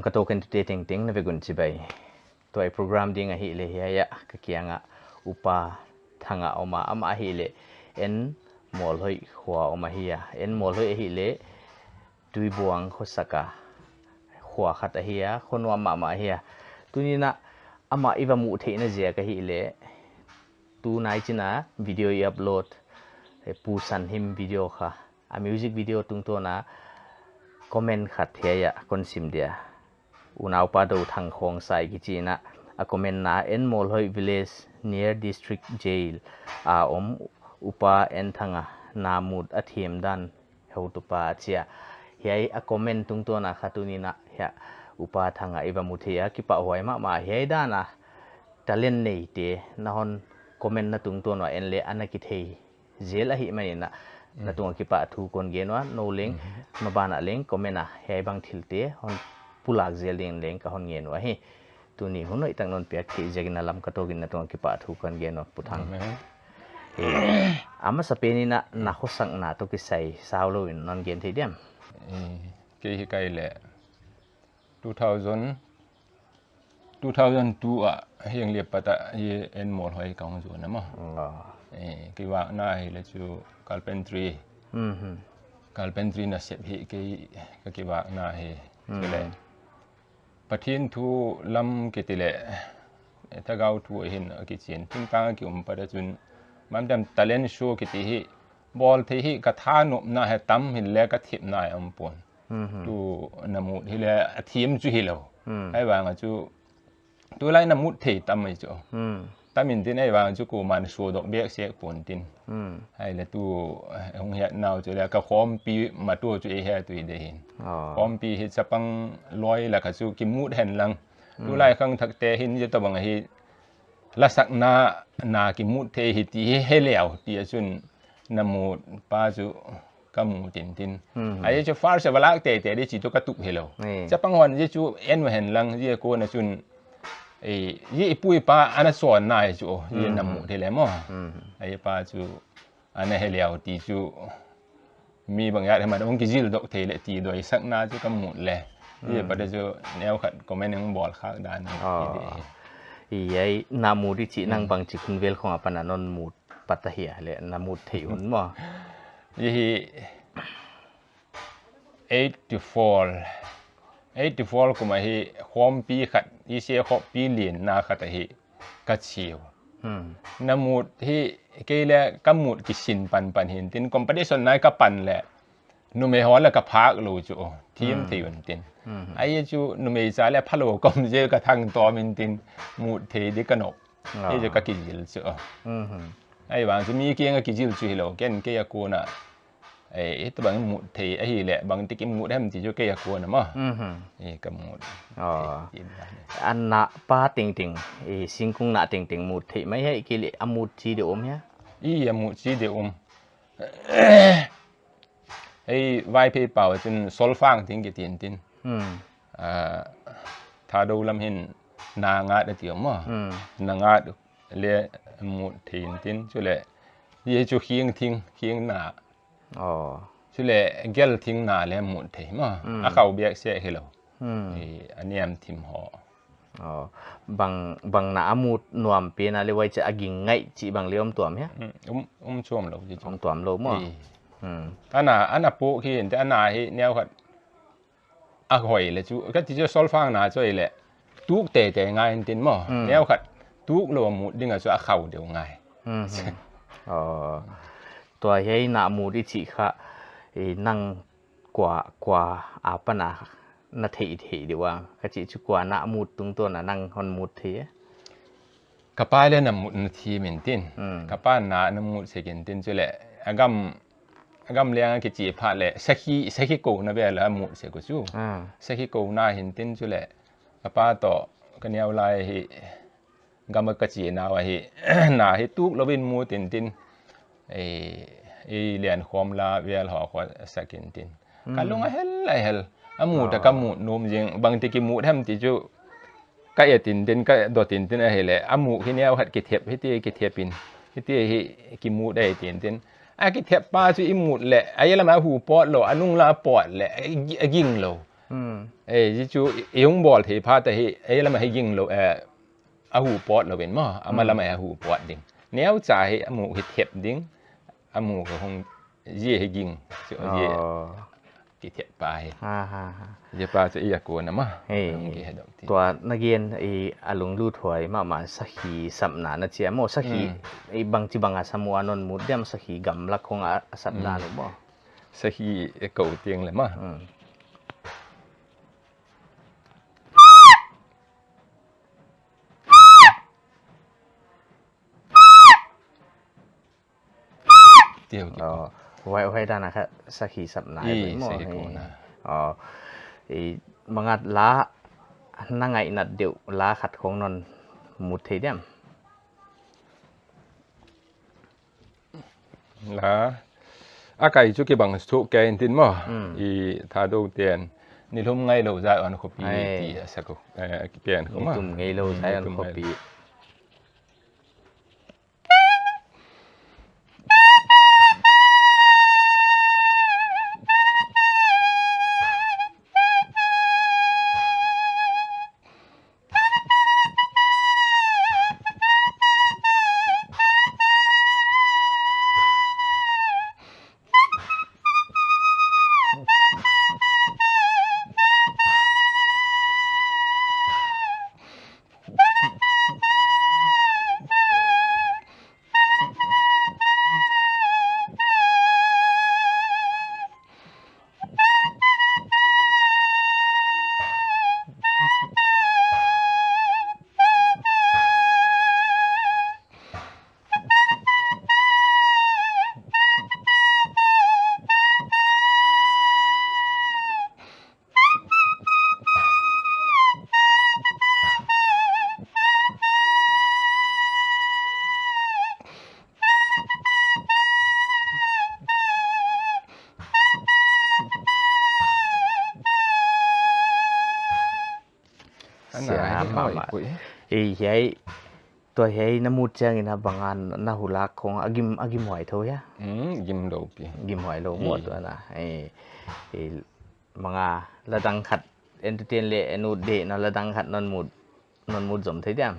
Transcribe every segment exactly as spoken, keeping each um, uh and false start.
Ka token tute tengteng na vek un chibai. Tua i program ding ahileh hiai ah ka kiang ah Upa Thanga um a, amah ahileh En Mawlhoi khua um ahi a, En Mawlhoi ahileh Tuibuang khawsak a khua khat ahi a, khaw nuam mahmah ahi a. Tuni'n ah amah i va muh theihna ziak ahileh, tunai chin a video i upload, Pu Sanhim video kha, a music video tungtawn a comment khat hiai ah kon sim dia. Unaupa Dothang Khongsai kichi in ah a comment na, En Mawlhoi village near district jail a um Upa En Thanga namut a thiam dan hotupa a chia. Hiai a comment tungtawn a kha tuni'n ah hiai Upa Thanga i va mu thei a, kipahhuai mahmah. Hiai dan a talent neite na hon comment na tungtawn ua en leh ana kithei zel ahihman in ah, na tung ah kipahthu kon gen ua, nou leng, maban ah leng comment a hiai bang thilte hon pulak zel dingin leng ka hon ngen uh ahi. Tuni hun hoih tak non piak thei ziakin a lam ka tawk in na tung ah kipahthu kon gen ua Pu Thang. A masapen in ah na khawsakna tawh kisai sau lo in non gen thei diam? Kei hi kai leh two thousand, two thousand two ah hiang liap pat ah hi En Mawlhoi ka hung zuan a maw. Kivâkna hile chu carpentry, carpentry nasep hi kei ka kivâkna hi. Chuleh Pathian thu lam kiti leh thagau thu ahin a kichian thingtâng a ki um pat a chun, bangtiam talent show kiti hi bawl thei hi ka thanopna hi tam hile ka thepna hi um pua'n. Tu na mut hile a thiam chu hilo. Ahivang a chu tulai na mut thei tam ahi chu. Tam intin ahivang chu kuama'n suadok bêk sek pua'n tin. Ahile tu hung hiatnau chu le ka khawmpi matu chu ei het ui de hin. Khawmpi hi chapang lawi lak ah chu kimut hen lang, tulai khangthakte hin zia tawhbang ahi, lasakna na kimut thei hi ti hi he leu ti a chun na mut pa chu ka mu tintin. Ahi chu first a va lâk tete di chi chu ka tup hilo. Chapang hon zia chu en u hen lang zia kuan a chun zia i pu i pa ana sawnna hi chu zia na mut hile maw. Ahi pa chu ana he leu ti chu mi bang iat hem a hung kizildok thei leh ti doisakna chu ka mut le, zia pat a chu neukhat comment hung bawl khâk dan hi. Ei, na mut i chih nang bangchi khun vel khawng a pan a non mut pat ahia leh na mut thei hun maw? Zia hi eighty four, eighty four kum ahi, khawmpi khat, i sia khawmpi lianna khat ahi ka chiau. Na mut hi kei le ka mut kisin pan pan hintin, competition nai ka pan leh numei haw la ka phâk lo chu thiam thei untin. Ahi chu numei cha le phalo ka um zia ka thangtawm intin, mut thei di ka nop. Hi chu ka kizil chu. Ahivang chu mi kiang ah kizil chu hilo, ken kei a kuan ah hitobang mut thei ahileh bangtik i mut hem ti chu kei a kuan a maw. Ka mut. A na pa tengteng, singkung na tengteng mut thei mai hi kei leh a mut chi deu um hia? I a mut chi deu um. Ei Vaiphei pau a chun solfang ting kiti intin. Thadou lam hin nangat a ti a maw. Nangat le mut thei intin chuleh, zia chu khiang thing, khiang na. Chuleh gel thing na le mut thei maw. A khau biak sek hilo. A niam thim haw. Bang na a mut nuam pen a le uai cha a ging ngai chih bang le um tuam hia? Um tuam lo maw. Ana, ana puk hi inte, ana hi neukhat a hoi le chu ka ti chu solfang na chu ahileh tuk tete ngai intin maw. Neukhat tuk lo a mut ding ah chu a khau deu ngai. Tua hi na mut i chih kha, nang kua, kua a pan a na thei thei deu a ka chih chu kua na mut tungtawn a nang hon mut thei? Ka pa le na mut na thiam intin. Ka pa na na mut sek intin chuleh a gam, a gam leng a kichia phat leh sakhi, sakhi kona vel a mut sek u chu. Sakhi kona hintin chuleh ka pa tawh ka neu lai hi gam a ka chianau ahi, na hi tuk lo in mut intin, ei liankhawm la vel haw kha sak intin, ka lung a hel a hel. A mut a ka mut nuam zing, bangti kimut hem ti chu ka et intin, ka dot intin ahileh a muk hi neukhat kithep, hiti kithep in, hiti hi kimut ahi ti intin. A kithep pa chu i mut leh a lam a hu pawt lo, a nung la pawt leh a ging lo. Ei, zia chu i hung bawl thei phat ahi, ei lam ah hi ging lo, a hu pawt lo in maw, ama lam ah hi a hu pawt ding. Neucha hi a mûk hi thep ding, a mûk a hung, zia hi ging, chu zia kithep pa hi. Zia pa chu i a kuan a maw. Tua na gen a lunglut huai ma ma, sakhi sapna na chia maw, sakhi bangchi bang a sam ua non mut diam, sakhi gamlak khong a sapna lo maw. Sakhi e ko tiang le maw. Huai dan a kha sakhi sapna i maw. Mangat la, na ngainat deuh la khat khong non mut thei diam? La, a kai chu kibang thuk kei intin maw. I Thadote'n Nilum ngailo Zion khawpi ti a sak u, kipen khawm a. Nilum ngailo Zion khawpi. Tua hiai na mut chiang in a bang a na hu lâk khong a gim huai tho hia? Gim lo pi. Gim huai lo maw tua na. Manga la dang khat, entertain le en ut ding na la dang khat non mut zom thei diam?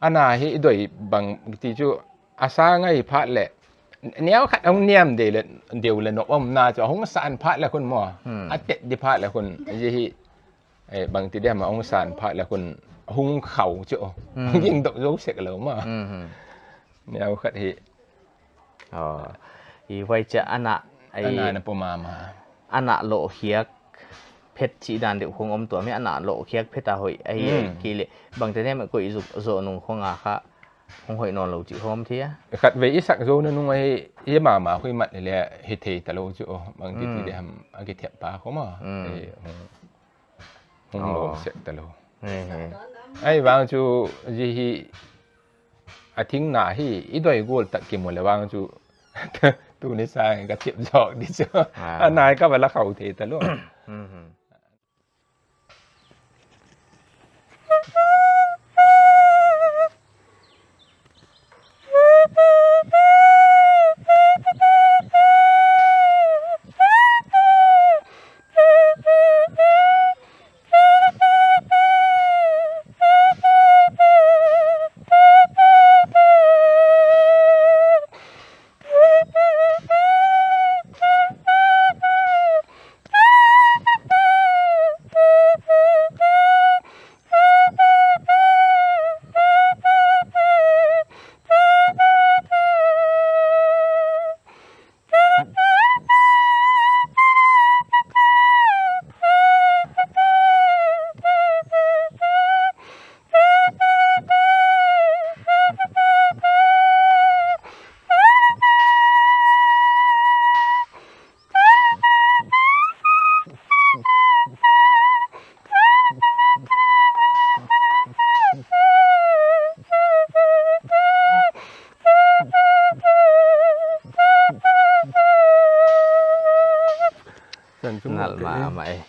Ana hi i doi bang ti chu, a sâng ahi phat leh, neu khat a hung niam deu leh nop umna chu a hung sân phat leh khun maw, a tet di phat leh khun zia hi, bangti diam a hung sân phat leh khun hung khau chu, hung ging dok zo sek lo maw. Neu khat hi. I huai chia ana, ana na pom a ma, ana loh khiak phet chi dan deuh khong um tua mi, ana loh khiak phet a hoi ahi. Kei leh bangte nem koi zuk zo nung khong a kha hung hoi nawn lo chi khom thei a. Khatvei i sak zo na nung ahi, i ma ma khu i mat le le hi thei talo chu, bangti ti diam a kithep pa khom a. Hung lo sek talo. Ahi vang chu zia hi a thingna hi i doi gual tak kimu le vang chu tuni sâng ka thip zawk di chu. A nai ka va la khau thei talo. Ngal ma ma e.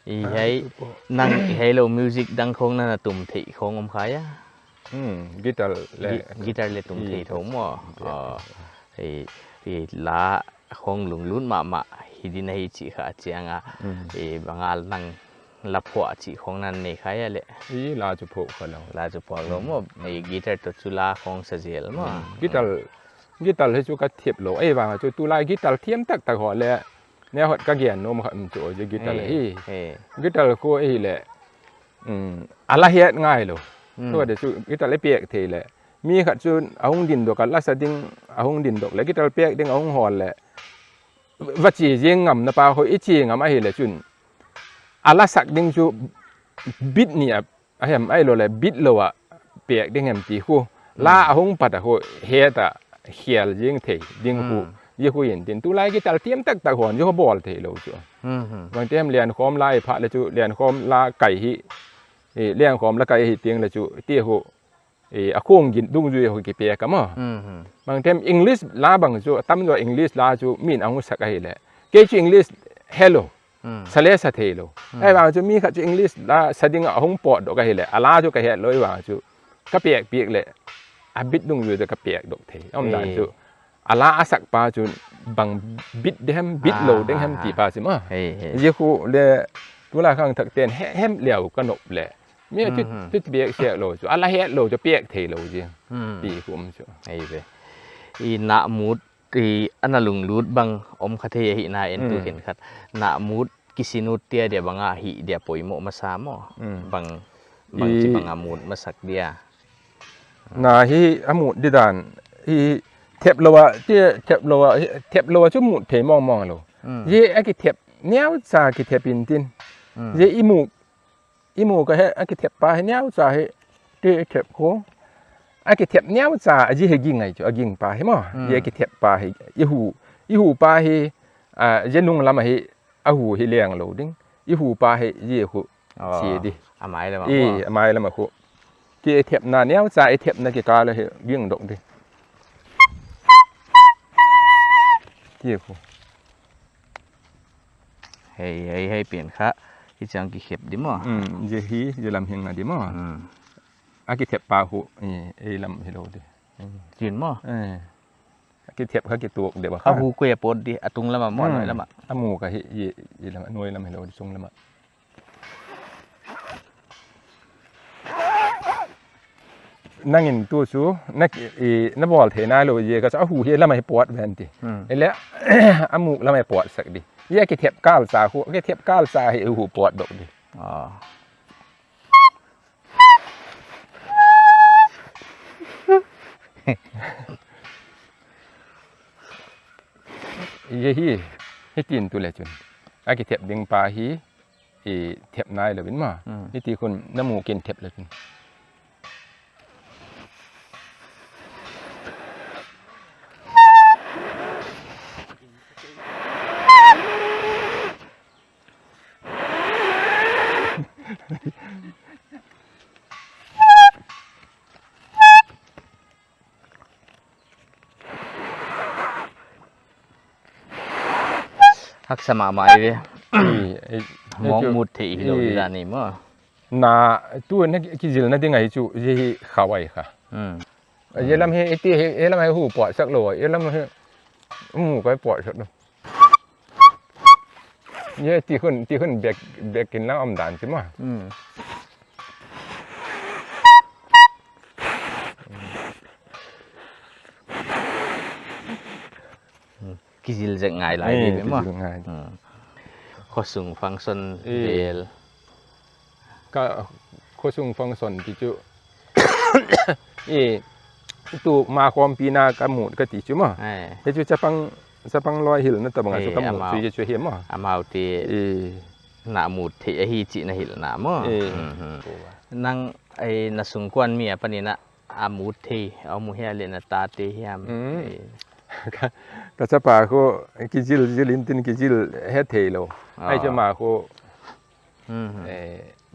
I hei, nang i hei lo music dang khawng na na tum thei khawng um khai a? Guitar le tum thei tho maw? La khawng lunglut ma ma hi din ahi chih kha chiang a, bang a nang la phuah chih khawng na nei khai a leh? La chu phuak lo maw? Guitar tawh chu la khawng sa zel maw? Guitar hi chu ka thep lo, ei vang chu tulai guitar thiam tak tak haw le, ne hot ka gen nuam kha chu zia guitar hi. Guitar khu ahileh, a la het ngai lo. Tua de chu guitar i pêk thei leh, mi khat chu a hung dindok a, la sa ding a hung dindok leh guitar pêk ding a hung hawl leh, va chia ziang ngamna pa khu i chia ngam ahileh chun, a la sak ding chu beat ni a, a hem ahilo leh beat lo ah pêk ding hem ti khu, la a hung pat a khu het a, khial ziang thei ding khu, zia khu intin tulai guitar thiam tak tak haw'n zia khu bawl theilo chu. Bangti hem liankhawm la i phat leh chu liankhawm la kai hi, liankhawm la kai hi tiang leh chu ti khu, a khung gin dungzui khu kipêk a maw? Bangti hem English la bang chu a tam zaw English la chu min a hung sak ahileh, kei chu English helo, sa le sa theilo. Ahivang chu mi khat chu English la sa ding ah a hung pawtdok ahileh, a la chu ka het lo i vang chu ka pêk piak leh, a beat dungzui chu ka pêkdok thei. Umdan chu a la a sak pa chun bang beat de hem, beat lo ding hem ti pa chu maw? Zia khu le tulai khangthakte'n he hem liau ka nop leh, mi a thit bêk sek lo chu a la het lo chu pêk theilo zia ti khu um chu. I na mut, a na lunglut bang um kha thei ahina en tu khenkhat, na mut kisin ut tia dia bang a hi dia poimawh masa maw? Bang, bangchi bang a mut masak dia? Na hi a mut didan, thep lo a, thep lo a chu mut thei mawng mawng lo. Zia a kithep neucha kithep intin, zia i mu ka he a kithep pa hi neucha hi, ti thep khu, a kithep neucha a zia hi ging ai chu a ging pa hi maw? Zia kithep pa hi, i hu pa hi, zia nung lam ahi, a hu hi leng lo ding, i hu pa hi zia khu chia di. A mai lam a khu, kithepna neucha i thepna kikâl ahi, gingdok di. Ti khu hei, hei, hei pen kha, hi chang kikhep di maw? Zia hi zia lam hing a di maw? A kithep pa khu, ei lam hilo di, tin maw? Kithep kha kituak deu a kha, a hu koi a pawt di, a tung lam ah maw, a nuai lam ah? A mu ka hi, i lam a nuai lam hilo di, chung lam ah. Nang in tu chu na bawl thei nailo zia ka chu a hu hi lam ahi pawt ven ti, hileh a muk lam ahi pawt sak di. Zia kithep kâl cha khu, kithep kâl cha hi hu pawtdok di. Zia hi, hitin tu le chun, a kithep ding pa hi, i thep nailo in ma, hiti khun na mu kin thep le chun. Haksa ma ma i ve. Mawng mut thei hilo di dan i maw? Na, tu na kizilna ding ahi chu zia hi khau ai kha. Zia lam hi, zia lam hi hu pawtsak lo a, zia lam hi mu kai pawtsak lo. Zia ti khun, ti khun bek, bek in la um dan chi ma. Kizil zek ngai lai di ma. Khawsung function vel. Ka khawsung function ti chu, i, tu ma khawmpina ka mut ka ti chu ma. Hi chu chapang, chapang loi hilna tawh bang a chu ka mut chu hi chu hi ma. Amaute na mut thei ahi chihna hilna maw? Nang, na sungkuan mi a panin a, a mut thei a um u hia leh na tate hiam? Ka chapa khu kizil zil intin kizil he theilo. Ahi chu ama khu,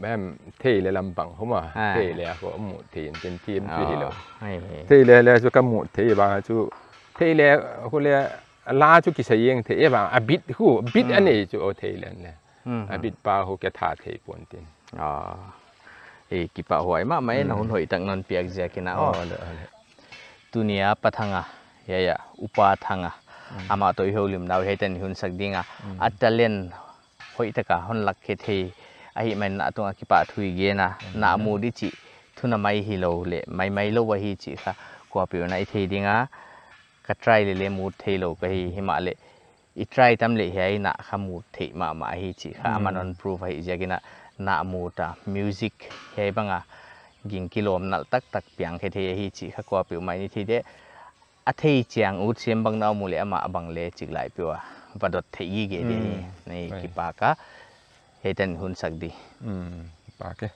em, thei le lam bang khu ma, thei le a khu a mut thei intin thiam chu hilo. Thei le le chu ka mut thei bang a chu, thei le khu le la chu kisa ing thei e, a beat khu, beat a nei chu a thei len le, a beat pa khu ka tha thei pua'n tin. Ei kipâkhuai ma ma e, na hun hoi tak na'n piak ziakin a. Tuni a Pa Thang a, hiai a Upa Thang a, ama tawh i houlimnau hiai tan i hun sak ding a, a talent hoi tak a hon lak khe thei ahihman in a tung ah kipahthu i gen a, na mu di chih thu na mai hilo leh mai mai lo ahi chih kha kuapeuh in a i thei ding a, ka try le le mu theilo ka hi, himahleh i try tam leh hiai na kha mu thei ma ma ahi chih kha ama'n hon prove ahi ziakin a, na mu ta music hiai bang a ging kilawm nal tak tak piang khe thei ahi chih kha kuapeuhmah in i thei de. A thei chiang ut siam bang na um u leh ama bang le chik lai peuh a va dot thei gige di hi. Nei kipâk a, hiai tan hun sak di. Kipâk e.